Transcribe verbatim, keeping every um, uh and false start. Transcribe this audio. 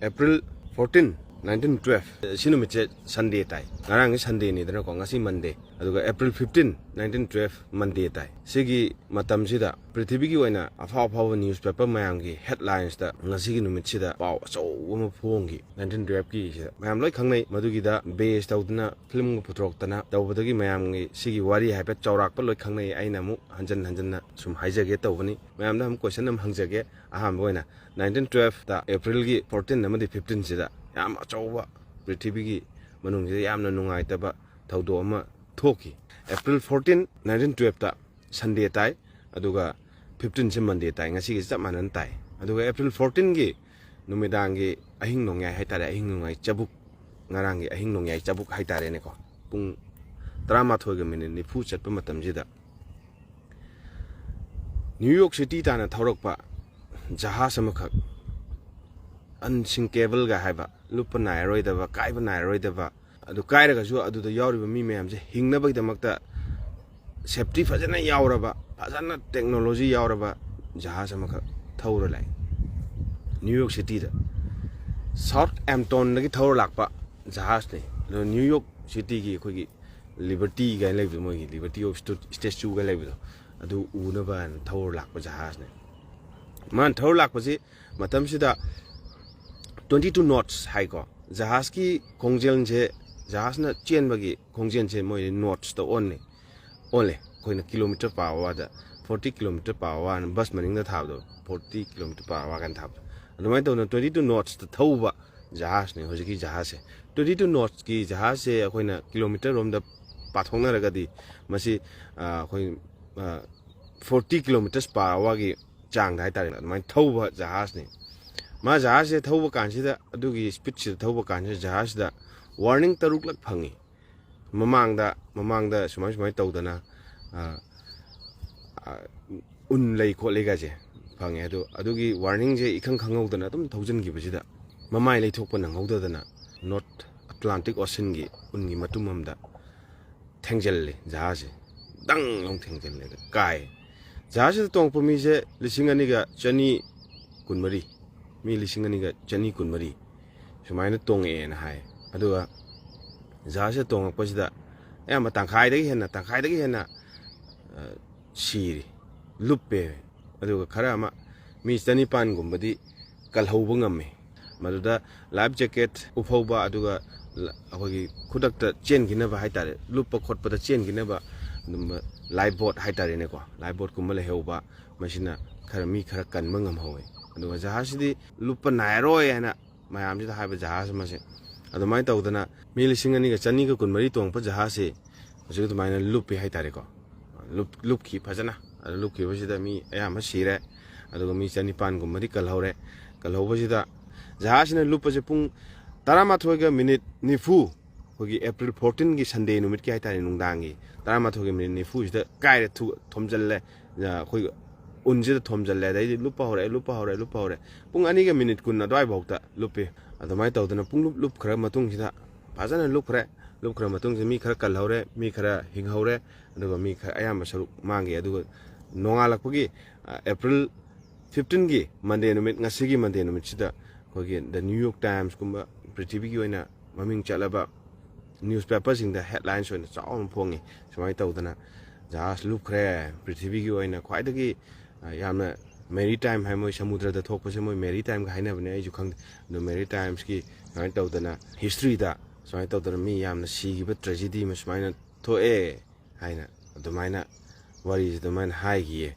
April fourteen, nineteen twelve, ꯁꯤ ꯅꯨꯃꯤꯠꯁꯦ ꯁꯟꯗꯦ ꯇꯥꯏ꯫ ꯉꯔꯥꯡꯁꯦ ꯁꯟꯗꯦꯅꯤꯗꯅꯀꯣ, ꯉꯁꯤ ꯃꯟꯗꯦ꯫ ꯑꯗꯨꯒ ꯑꯦꯄ꯭ꯔꯤꯜ ꯐꯤꯐꯇꯤꯟ, ꯅꯥꯏꯟꯇꯤꯟ ꯇꯨꯋꯦꯜꯐ, ꯃꯟꯗꯦ ꯇꯥꯏ꯫ ꯁꯤꯒꯤ ꯃꯇꯝꯁꯤꯗ ꯄ꯭ꯔꯤꯊꯤꯕꯤꯒꯤ ꯑꯣꯏꯅ ꯑꯐꯥꯎ ꯑꯐꯥꯎꯕ ꯅ꯭ꯌꯨꯁꯄꯦꯄꯔ ꯃꯌꯥꯝꯒꯤ ꯍꯦꯗꯂꯥꯏꯟꯁꯇ ꯉꯁꯤꯒꯤ ꯅꯨꯃꯤꯠꯁꯤꯗ ꯄꯥꯎ ꯑꯆꯧꯕ ꯑꯃ ꯐꯣꯡꯈꯤ꯫ ꯅꯥꯏꯟꯇꯤꯟ ꯇꯨꯋꯦꯜꯐꯀꯤꯁꯤꯗ ꯃꯌꯥꯝ ꯂꯣꯏ ꯈꯪꯅꯩ꯫ ꯃꯗꯨꯒꯤꯗ ꯕꯦꯁ ꯇꯧꯗꯨꯅ ꯐꯤꯂꯝꯒ ꯄꯨꯊꯣꯔꯛꯇꯅ ꯇꯧꯕꯗꯒꯤ ꯃꯌꯥꯝꯒꯤ ꯁꯤꯒꯤ ꯋꯥꯔꯤ ꯍꯥꯏꯐꯦꯠ ꯆꯥꯎꯔꯥꯛꯄ ꯂꯣꯏ ꯈꯪꯅꯩ꯫ ꯑꯩꯅ ꯑꯃꯨꯛ ꯍꯟꯖꯟ ꯍꯟꯖꯟꯅ ꯁꯨꯝ ꯍꯥꯏꯖꯒꯦ ꯇꯧꯕꯅꯤ꯫ ꯃꯌꯥꯝꯗ ꯑꯃꯨꯛ ꯀꯣꯏꯁꯟ ꯑꯃ ꯍꯪꯖꯒꯦ꯫ ꯑꯍꯥꯟꯕ ꯑꯣꯏꯅ, ꯅꯥꯏꯟꯇꯤꯟ ꯇꯨꯋꯦꯜꯐꯇ ꯑꯦꯄ꯭ꯔꯤꯜꯒꯤ ꯐꯣꯔꯇꯤꯟ ꯑꯃꯗꯤ ꯐꯤꯐꯇꯤꯟꯁꯤꯗ ꯌꯥꯝ ꯑꯆꯧꯕ, ꯄ꯭ꯔꯤꯊꯤꯕꯤꯒꯤ ꯃꯅꯨꯡꯁꯤꯗ ꯌꯥꯝꯅ ꯅꯨꯡꯉꯥꯏꯇꯕ ꯊꯧꯗꯣꯛ ꯑꯃ ꯊꯣꯛꯈꯤ꯫ ꯑꯦꯄ꯭ꯔꯤꯜ ꯐꯣꯔꯇꯤꯟ, ꯅꯥꯏꯟꯇꯤꯟ ꯇꯨꯋꯦꯜꯐꯇ ꯁꯟꯗꯦ ꯇꯥꯏ, ꯑꯗꯨꯒ ꯐꯤꯐꯇꯤꯟꯁꯦ ꯃꯟꯗꯦ ꯇꯥꯏ꯫ ꯉꯁꯤꯒꯤ ꯆꯞ ꯃꯥꯟꯅꯅ ꯇꯥꯏ꯫ ꯑꯗꯨꯒ ꯑꯦꯄ꯭ꯔꯤꯜ ꯐꯣꯔꯇꯤꯟꯒꯤ ꯅꯨꯃꯤꯗꯥꯡꯒꯤ ꯑꯍꯤꯡ ꯅꯣꯡꯌꯥꯏ ꯍꯥꯏꯇꯥꯔꯦ, ꯑꯍꯤꯡ ꯅꯣꯡꯌꯥꯏ ꯆꯕꯨꯛ, ꯉꯔꯥꯡꯒꯤ ꯑꯍꯤꯡ ꯅꯣꯡꯌꯥꯏ ꯆꯕꯨꯛ ꯍꯥꯏꯇꯥꯔꯦꯅꯦꯀꯣ, ꯄꯨꯡ ꯇꯔꯥꯃꯥꯊꯣꯏꯒ ꯃꯤꯅꯤꯠ ꯅꯤꯐꯨ ꯆꯠꯄ ꯃꯇꯝꯁꯤꯗ ꯅ꯭ꯌꯨ ꯌꯣꯔꯛ ꯁꯤꯇꯤ ꯇꯥꯟꯅ ꯊꯧꯔꯛꯄ ꯖꯍꯥꯖ ꯑꯃꯈꯛ, ꯑꯟꯁꯤꯡꯀꯦꯕꯜꯒ ꯍꯥꯏꯕ, ꯂꯨꯞꯄ ꯅꯥꯏꯔꯔꯣꯏꯗꯕ, ꯀꯥꯏꯕ ꯅꯥꯏꯔꯔꯣꯏꯗꯕ, ꯑꯗꯨ ꯀꯥꯏꯔꯒꯁꯨ ꯑꯗꯨꯗ ꯌꯥꯎꯔꯤꯕ ꯃꯤ ꯃꯌꯥꯝꯁꯦ ꯍꯤꯡꯅꯕꯒꯤꯗꯃꯛꯇ ꯁꯦꯐꯇꯤ ꯐꯖꯅ ꯌꯥꯎꯔꯕ, ꯐꯖꯅ ꯇꯦꯛꯅꯣꯂꯣꯖꯤ ꯌꯥꯎꯔꯕ ꯖꯍꯥꯖ ꯑꯃꯈꯛ ꯊꯧꯔ ꯂꯥꯛꯏ ꯅ꯭ꯌꯨ ꯌꯣꯔꯛ ꯁꯤꯇꯤꯗ꯫ ꯁꯥꯎꯠ ꯑꯦꯝꯇꯣꯟꯗꯒꯤ ꯊꯧꯔ ꯂꯥꯛꯄ ꯖꯍꯥꯖꯅꯤ꯫ ꯑꯗꯣ ꯅ꯭ꯌꯨ ꯌꯣꯔꯛ ꯁꯤꯇꯤꯒꯤ ꯑꯩꯈꯣꯏꯒꯤ ꯂꯤꯕꯔꯇꯤ ꯀꯥꯏꯅ ꯂꯩꯕꯗꯣ, ꯃꯣꯏꯒꯤ ꯂꯤꯕꯔꯇꯤ ꯑꯣꯐ ꯁ꯭ꯇꯦꯆꯨꯒ ꯂꯩꯕꯗꯣ, ꯑꯗꯨ ꯎꯅꯕ ꯍꯥꯏꯅ ꯊꯧꯔ ꯂꯥꯛꯄ ꯖꯍꯥꯖꯅꯦ꯫ ꯃꯥꯅ ꯊꯧꯔ ꯂꯥꯛꯄꯁꯤ ꯃꯇꯝꯁꯤꯗ ꯇ꯭ꯋꯦꯟꯇꯤ ꯇꯨ ꯅꯣꯠꯁ ꯍꯥꯏꯀꯣ꯫ ꯖꯍꯥꯖꯀꯤ ꯈꯣꯡꯖꯦꯜꯁꯦ, ꯖꯍꯥꯖꯅ ꯆꯦꯟꯕꯒꯤ ꯈꯣꯡꯖꯦꯜꯁꯦ ꯃꯣꯏ ꯅꯣꯠꯁꯇ ꯑꯣꯟꯅꯤ, ꯑꯣꯜꯂꯦ꯫ ꯑꯩꯈꯣꯏꯅ ꯀꯤꯂꯣꯃꯤꯇꯔ ꯄꯥ ꯑꯋꯥꯔꯗ, ꯐꯣꯔꯇꯤ ꯀꯤꯂꯣꯃꯤꯇꯔ ꯄꯥ ꯑꯋꯥꯔꯅ ꯕꯁ ꯃꯅꯤꯡꯗ ꯊꯥꯕꯗꯣ, ꯐꯣꯔꯇꯤ ꯀꯤꯂꯣꯃꯤꯇꯔ ꯄꯥ ꯑꯋꯥꯔ ꯀꯥꯏꯅ ꯊꯥꯕꯗꯣ, ꯑꯗꯨꯃꯥꯏꯅ ꯇꯧꯗꯅ ꯇ꯭ꯋꯦꯟꯇꯤ ꯇꯨ ꯅꯣꯠꯁꯇ ꯊꯧꯕ ꯖꯍꯥꯖꯅꯦ ꯍꯧꯖꯤꯛꯀꯤ ꯖꯍꯥꯖꯁꯦ꯫ ꯇ꯭ꯋꯦꯟꯇꯤ ꯇꯨ ꯅꯣꯠꯁꯀꯤ ꯖꯍꯥꯖꯁꯦ ꯑꯩꯈꯣꯏꯅ ꯀꯤꯂꯣꯃꯤꯇꯔ ꯔꯣꯝꯗ ꯄꯥꯊꯣꯛꯅꯔꯒꯗꯤ ꯃꯁꯤ, ꯑ, ꯑꯩꯈꯣꯏ, ꯑ, ꯐꯣꯔꯇꯤ ꯀꯤꯂꯣꯃꯤꯇꯔꯁ ꯄꯥ ꯑꯋꯥꯔꯒꯤ ꯆꯥꯡꯗ ꯍꯥꯏꯇꯥꯔꯦꯅꯦ, ꯑꯗꯨꯃꯥꯏꯅ ꯊꯧꯕ ꯖꯍꯥꯖꯅꯤ꯫ ꯃꯥ ꯖꯍꯥꯖꯁꯦ ꯊꯧꯕ ꯀꯥꯟꯁꯤꯗ, ꯑꯗꯨꯒꯤ ꯁ꯭ꯄꯤꯠꯁꯤꯗ ꯊꯧꯕ ꯀꯥꯟꯁꯤꯗ ꯖꯍꯥꯖꯁꯤꯗ ꯋꯥꯔꯅꯤꯡ ꯇꯔꯨꯛꯂꯛ ꯐꯪꯉꯤ꯫ ꯃꯃꯥꯡꯗ, ꯃꯃꯥꯡꯗ ꯁꯨꯃꯥꯏ ꯁꯨꯃꯥꯏꯅ ꯇꯧꯗꯅ, ꯑ, ꯑ, ꯎꯟ ꯂꯩ ꯈꯣꯠꯂꯤꯒꯁꯦ ꯐꯪꯉꯦ꯫ ꯑꯗꯣ ꯑꯗꯨꯒꯤ ꯋꯥꯔꯅꯤꯡꯁꯦ ꯏꯈꯪ ꯈꯪꯍꯧꯗꯅ ꯑꯗꯨꯝ ꯊꯧꯖꯤꯟꯈꯤꯕꯁꯤꯗ ꯃꯃꯥꯏ ꯂꯩꯊꯣꯛꯄ ꯅꯪꯍꯧꯗꯗꯅ ꯅꯣꯔꯠ ꯑꯇ꯭ꯂꯥꯟꯇꯤꯛ ꯑꯣꯁꯟꯒꯤ ꯎꯟꯒꯤ ꯃꯇꯨꯝ ꯑꯃꯗ ꯊꯦꯡꯖꯤꯜꯂꯦ ꯖꯍꯥꯖꯁꯦ꯫ ꯗꯪ ꯂꯥꯎ ꯊꯦꯡꯖꯤꯜꯂꯦ, ꯑꯗ ꯀꯥꯏ꯫ ꯖꯍꯥꯖꯁꯤꯗ ꯇꯣꯡꯉꯛꯄ ꯃꯤꯁꯦ ꯂꯤꯁꯤꯡ ꯑꯅꯤꯒ ꯆꯅꯤ ꯀꯨꯟꯃꯔꯤ꯫ ꯃꯤ ꯂꯤꯁꯤꯡ ꯑꯅꯤꯒ ꯆꯅꯤ ꯀꯨꯟꯃꯔꯤ ꯁꯨꯃꯥꯏꯅ ꯇꯣꯡꯉꯛꯑꯦꯅ ꯍꯥꯏ꯫ ꯑꯗꯨꯒ ꯖꯍꯥꯖꯁꯦ ꯇꯣꯡꯉꯛꯄꯁꯤꯗ ꯑꯌꯥꯝꯕ ꯇꯪꯈꯥꯏꯗꯒꯤ ꯍꯦꯟꯅ, ꯇꯪꯈꯥꯏꯗꯒꯤ ꯍꯦꯟꯅ, ꯑ, ꯁꯤꯔꯤ, ꯂꯨꯞꯄꯦ꯫ ꯑꯗꯨꯒ ꯈꯔ ꯑꯃ, ꯃꯤ ꯆꯅꯤꯄꯥꯟꯒꯨꯝꯕꯗꯤ ꯀꯜꯍꯧꯕ ꯉꯝꯃꯦ꯫ ꯃꯗꯨꯗ life jacket ꯎꯞꯍꯧꯕ, ꯑꯗꯨꯒ ꯂ-, ꯑꯩꯈꯣꯏꯒꯤ ꯈꯨꯗꯛꯇ ꯆꯦꯟꯈꯤꯅꯕ ꯍꯥꯏꯇꯥꯔꯦ, ꯂꯨꯞꯄ ꯈꯣꯠꯄꯗ ꯆꯦꯟꯈꯤꯅꯕ ꯑꯗꯨꯝꯕ life boat ꯍꯥꯏꯇꯥꯔꯦꯅꯦꯀꯣ, life boat ꯀꯨꯝꯕ ꯂꯩꯍꯧꯕ, ꯃꯁꯤꯅ ꯈꯔ, ꯃꯤ ꯈꯔ ꯀꯟꯕ ꯉꯝꯍꯧꯋꯦ꯫ ꯑꯗꯨꯒ ꯖꯍꯥꯖꯁꯤꯗꯤ ꯂꯨꯞꯄ ꯅꯥꯏꯔꯔꯣꯏ ꯍꯥꯏꯅ ꯃꯌꯥꯝꯁꯤꯗ ꯍꯥꯏꯕ ꯖꯍꯥꯖ ꯑꯃꯁꯦ꯫ ꯑꯗꯨꯃꯥꯏꯅ ꯇꯧꯗꯅ ꯃꯤ ꯂꯤꯁꯤꯡ ꯑꯅꯤꯒ ꯆꯅꯤꯒ ꯀꯨꯟꯃꯔꯤ ꯇꯣꯡꯉꯛꯄ ꯖꯍꯥꯖꯁꯦ ꯍꯧꯖꯤꯛ ꯑꯗꯨꯃꯥꯏꯅ ꯂꯨꯞꯄꯤ ꯍꯥꯏꯇꯥꯔꯦꯀꯣ꯫ ꯂꯨꯞ-, ꯂꯨꯞꯈꯤ ꯐꯖꯅ꯫ ꯑꯗꯨ ꯂꯨꯞꯈꯤꯕꯁꯤꯗ ꯃꯤ ꯑꯌꯥꯝꯕ ꯁꯤꯔꯦ, ꯑꯗꯨꯒ ꯃꯤ ꯆꯅꯤꯄꯥꯟꯒꯨꯝꯕꯗꯤ ꯀꯜꯍꯧꯔꯦ꯫ ꯀꯜꯍꯧꯕꯁꯤꯗ ꯖꯍꯥꯖꯁꯤꯅ ꯂꯨꯞꯄꯁꯦ ꯄꯨꯡ ꯇꯔꯥꯃꯥꯊꯣꯏꯒ ꯃꯤꯅꯤꯠ ꯅꯤꯐꯨ, ꯑꯩꯈꯣꯏꯒꯤ April fourteen ꯒꯤ Sunday ꯅꯨꯃꯤꯠꯀꯤ ꯍꯥꯏꯇꯥꯔꯦ, ꯅꯨꯡꯗꯥꯡꯒꯤ ꯇꯔꯥꯃꯥꯊꯣꯏꯒ ꯃꯤꯅꯤꯠ ꯅꯤꯐꯨꯁꯤꯗ ꯀꯥꯏꯔꯦ, ꯊꯨ-, ꯊꯣꯝꯖꯤꯜꯂꯦ꯫ ꯑ, ꯑꯩꯈꯣꯏ ꯎꯟꯁꯤꯗ ꯊꯣꯝꯖꯤꯜꯂꯦ, ꯑꯗꯩꯗꯤ ꯂꯨꯞꯄ ꯍꯧꯔꯛꯑꯦ, ꯂꯨꯞꯄ ꯍꯧꯔꯛꯑꯦ, ꯂꯨꯞꯄ ꯍꯧꯔꯛꯑꯦ꯫ ꯄꯨꯡ ꯑꯅꯤꯒ ꯃꯤꯅꯤꯠ ꯀꯨꯟ ꯑꯗꯨꯋꯥꯏꯐꯥꯎꯗ ꯂꯨꯞꯄꯤ꯫ ꯑꯗꯨꯃꯥꯏꯅ ꯇꯧꯗꯅ ꯄꯨꯡꯂꯨꯞ ꯂꯨꯞꯈ꯭ꯔ ꯃꯇꯨꯡꯁꯤꯗ, ꯐꯖꯅ ꯂꯨꯞꯈ꯭ꯔꯦ꯫ ꯂꯨꯞꯈ꯭ꯔ ꯃꯇꯨꯡꯁꯤꯗ ꯃꯤ ꯈꯔ ꯀꯜꯍꯧꯔꯦ, ꯃꯤ ꯈꯔ ꯍꯤꯡꯍꯧꯔꯦ, ꯑꯗꯨꯒ ꯃꯤ ꯈꯔ ꯑꯌꯥꯝꯕ ꯁꯔꯨꯛ ꯃꯥꯡꯈꯤ꯫ ꯑꯗꯨꯒ ꯅꯣꯡꯉꯥꯜꯂꯛꯄꯒꯤ, ꯑ, April fifteen ꯒꯤ Monday ꯅꯨꯃꯤꯠ, ꯉꯁꯤꯒꯤ Monday ꯅꯨꯃꯤꯠꯁꯤꯗ ꯑꯩꯈꯣꯏꯒꯤ The New York Times ꯀꯨꯝꯕ ꯄ꯭ꯔꯤꯊꯤꯕꯤꯒꯤ ꯑꯣꯏꯅ ꯃꯃꯤꯡ ꯆꯠꯂꯕ newspaper ꯁꯤꯡꯗ headlines ꯑꯣꯏꯅ ꯆꯥꯎꯅ ꯐꯣꯡꯉꯤ꯫ ꯁꯨꯃꯥꯏꯅ ꯇꯧꯗꯅ ꯖꯍꯥꯖ ꯂꯨꯞꯈ꯭ꯔꯦ, ꯄ꯭ꯔꯤꯊꯤꯕꯤꯒꯤ ꯑꯣꯏꯅ ꯈ꯭ꯋꯥꯏꯗꯒꯤ, ꯑ, ꯌꯥꯝꯅ maritime ꯍꯥꯏ, ꯃꯣꯏ ꯁꯃꯨꯗ꯭ꯔꯗ ꯊꯣꯛꯄꯁꯦ ꯃꯣꯏ maritime ꯒ ꯍꯥꯏꯅꯕꯅꯦ, ꯑꯩꯁꯨ ꯈꯪꯗꯦ꯫ ꯑꯗꯣ maritime ꯀꯤ ꯁꯨꯃꯥꯏꯅ ꯇꯧꯗꯅ history ꯗ ꯁꯨꯃꯥꯏꯅ ꯇꯧꯗꯅ ꯃꯤ ꯌꯥꯝꯅ ꯁꯤꯈꯤꯕ tragedy ꯑꯃ ꯁꯨꯃꯥꯏꯅ ꯊꯣꯛꯑꯦ ꯍꯥꯏꯅ ꯑꯗꯨꯃꯥꯏꯅ ꯋꯥꯔꯤꯁꯦ ꯑꯗꯨꯃꯥꯏꯅ ꯍꯥꯏꯈꯤꯌꯦ꯫